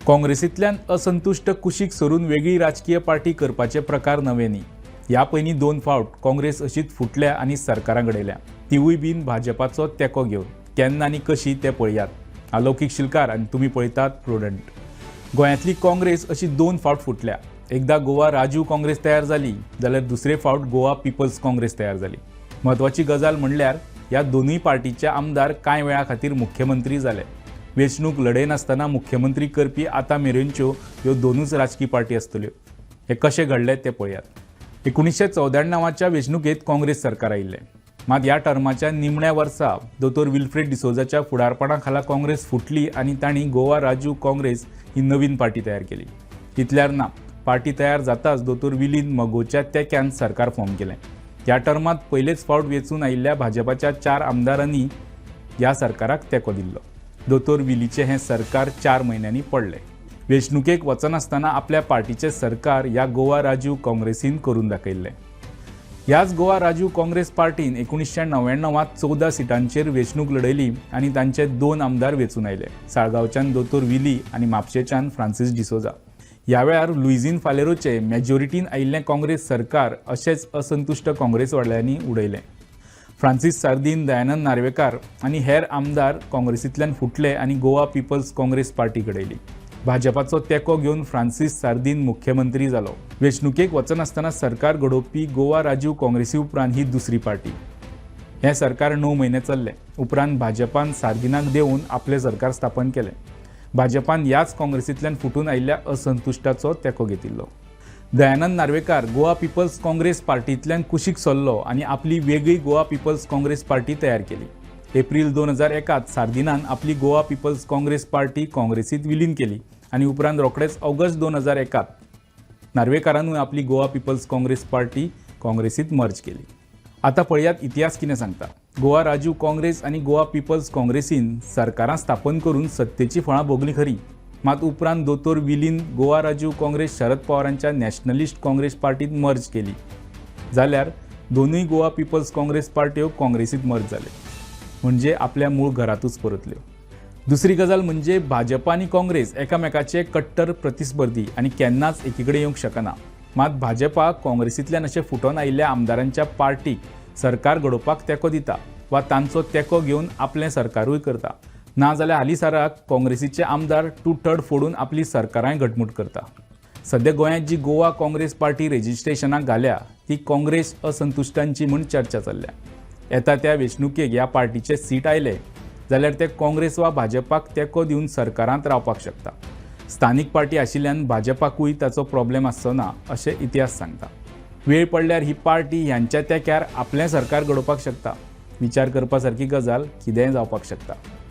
काँग्रेसींतल्यान असंतुश्ट कुशीक सरून वेगळी राजकीय पार्टी करपाचे प्रकार नवे न्ही. ह्या पयलीं दोन फावट काँग्रेस अशीच फुटल्या आनी सरकारां घडयल्या, तिवूय बीन भाजपाचो तेंको घेवन. केन्ना आनी कशी तें पळयात. अलौकीक शिलकार आनी तुमी पळयतात प्रुडंट. गोंयांतली काँग्रेस अशी दोन फावट फुटल्या. एकदा गोवा राजीव काँग्रेस तयार जाली, जाल्यार दुसरे फावट गोवा पिपल्स काँग्रेस तयार जाली. म्हत्वाची गजाल म्हणल्यार ह्या दोनूय पार्टीचे आमदार कांय वेळा खातीर मुख्यमंत्री जाले. वेंचणूक लडयनासतना मुख्यमंत्री करपी आतां मेरेनच्यो ह्यो दोनूच राजकी पार्टी आसतल्यो. हें कशें घडलें तें पळयात. 1994च्या वेंचणुकेंत काँग्रेस सरकार आयिल्लें. मात ह्या टर्माच्या निमण्या वर्सा दोतोर विल्फ्रेड डिसोजाच्या फुडारपणा खाला काँग्रेस फुटली आनी तांणी गोवा राजीव काँग्रेस ही नवीन पार्टी तयार केली. तितल्यार ना, पार्टी तयार जाताच दोतोर विलीन मगोच्या तेंक्यान सरकार फॉर्म केलें. ह्या टर्मांत पयलेच फावट वेंचून आयिल्ल्या भाजपाच्या चार आमदारांनी ह्या सरकाराक तेंको दिल्लो. दोतोर विलीचें हें सरकार 4 म्हयन्यांनी पडलें. वेंचणुकेक वचनासतना आपल्या पार्टीचें सरकार ह्या गोवा राजीव काँग्रेसीन करून दाखयल्लें. ह्याच गोवा राजीव काँग्रेस पार्टीन 1999त 14 सिटांचेर वेंचणूक लढयली आनी तांचे दोन आमदार वेंचून आयले, साळगांवच्यान दोतोर विली आनी म्हापशेच्यान फ्रांसीस डिसोजा. ह्या वेळार लुईझीन फालेरोचे मेजॉरिटीन आयिल्लें काँग्रेस सरकार अशेंच असंतुश्ट काँग्रेसवाल्यांनी उडयलें. फ्रांसीस सार्दीन, दयानंद नार्वेकार आनी हेर आमदार काँग्रेसींतल्यान फुटले आनी गोवा पिपल्स काँग्रेस पार्टी घडयली. भाजपाचो तेंको घेवन फ्रांसीस सार्दीन मुख्यमंत्री जालो. वेंचणुकेक वचनासतना सरकार घडोवपी गोवा राजीव काँग्रेसी उपरांत ही दुसरी पार्टी. हें सरकार 9 म्हयने चल्लें. उपरांत भाजपान सार्दिनाक देंवोवन आपलें सरकार स्थापन केलें. भाजपान ह्याच काँग्रेसींतल्यान फुटून आयिल्ल्या असंतुश्टाचो तेंको घेतिल्लो. दयानंद नार्वेकार गोवा पिपल्स काँग्रेस पार्टींतल्यान कुशीक सरलो आनी आपली वेगळी गोवा पिपल्स काँग्रेस पार्टी तयार केली. एप्रील 2001त सार्दिनान आपली गोवा पिपल्स काँग्रेस पार्टी काँग्रेसींत विलीन केली आनी उपरांत रोखडेच ऑगस्ट 2001त नार्वेकारानूय आपली गोवा पिपल्स काँग्रेस पार्टी काँग्रेसींत मर्ज केली. आतां पळयात इतिहास कितें सांगता. गोवा राजीव काँग्रेस आनी गोवा पिपल्स काँग्रेसीन सरकारां स्थापन करून सत्तेचीं फळां भोगलीं खरीं, मात उपरांत दोतोर विलीन गोवा राजीव काँग्रेस शरद पवारांच्या नॅशनलिस्ट काँग्रेस पार्टीत मर्ज केली, जाल्यार दोनूय गोवा पिपल्स काँग्रेस पार्ट्यो काँग्रेसीत मर्ज जाले, म्हणजे आपल्या मूळ घरातूच परतल्यो. दुसरी गजाल म्हणजे भाजपा आनी काँग्रेस एकामेकाचे कट्टर प्रतिस्पर्धी आनी केन्नाच एकीकडेन येवंक शकना. मात भाजपा काँग्रेसींतल्यान अशें फुटोन आयिल्ल्या आमदारांच्या पार्टीक सरकार घडोवपाक तेंको दिता वा तांचो तेंको घेवन आपलें सरकारूय करता. नाजाल्यार हालींसराक काँग्रेसीचे आमदार टू थर्ड फोडून आपली सरकारांय घटमूट करता. सध्या गोंयांत जी गोवा काँग्रेस पार्टी रजिस्ट्रेशनाक घाल्या ती काँग्रेस असंतुश्टांची म्हूण चर्चा चल्ल्या. येता त्या वेंचणुकेक ह्या पार्टीचे सीट आयले जाल्यार ते काँग्रेस वा भाजपाक तेंको दिवन सरकारांत रावपाक शकता. स्थानीक पार्टी आशिल्ल्यान भाजपाकूय ताचो प्रॉब्लेम आसचो ना अशें इतिहास सांगता. वेळ पडल्यार ही पार्टी ह्यांच्या तेंक्यार आपलें सरकार घडोवपाक शकता. विचार करपा सारकी गजाल, कितेंय जावपाक शकता.